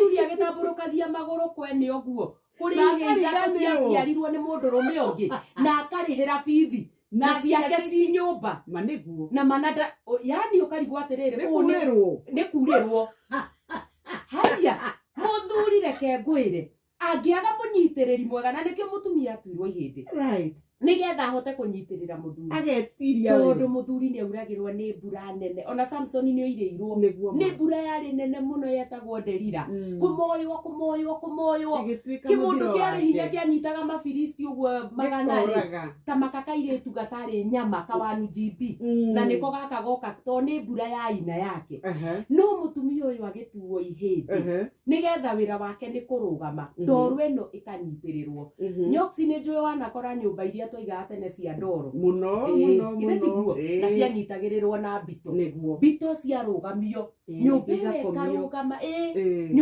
Mũthuri agĩtambũrũkagia magũrũ kwene ũguo kũrĩ Na ihĩ 3 akariganĩrwo. Ciaciarirwo nĩ mũndũrũme ũngĩ na akarĩhĩra bithi na ciake ci nyũmba. Ma nĩguo. Na manada yani ũkarigwo atĩrĩrĩ, nĩ ũũ kurĩrwo. Nĩ kurĩrwo. Haya, mũthuri, reke ngwĩre, angĩaga mũnyitĩrĩri mwega, na nĩkĩo mũtumia atuirwo ihĩndĩ, nĩgetha ahote kũnyitĩrĩra mũthuri, agetiria. Tondũ mũthuri nĩ auragĩrwo nĩ mbura nene. Ona Samsoni nĩ oirĩirwo nĩguo nĩ mbura yarĩ nene mũno yetagwo Delila. Kũmoywo, kũmoywo, kũmoywo, ĩgĩtuĩka kĩmũndũ mũthiro kĩarĩ hinya, wake. Kĩanyitaga Mafilisti ũguo 100 rĩ, gĩkoraga. Ta maka kairĩtu gatarĩ nyama kawanu GB, na nĩko gaka goka to nĩ mbura ya ina yake. No mũtumia ũyũ agĩtuo ihĩndĩ, nĩgetha wĩra wake nĩ kũrũgama, ndoro ĩno ĩkanyitĩrĩrwo. Nyoksi, nĩ njũĩ wanakora nyũmba iria twaigaga tene cia ndoro. Mũno. Ĩĩ, mũno. ithe mũno tiguo? Na cianyitagĩrĩrwo na mbito. Mbito ciarũgamio, nyũmba ĩyo igakomio. ĩkarũgama, ĩĩ.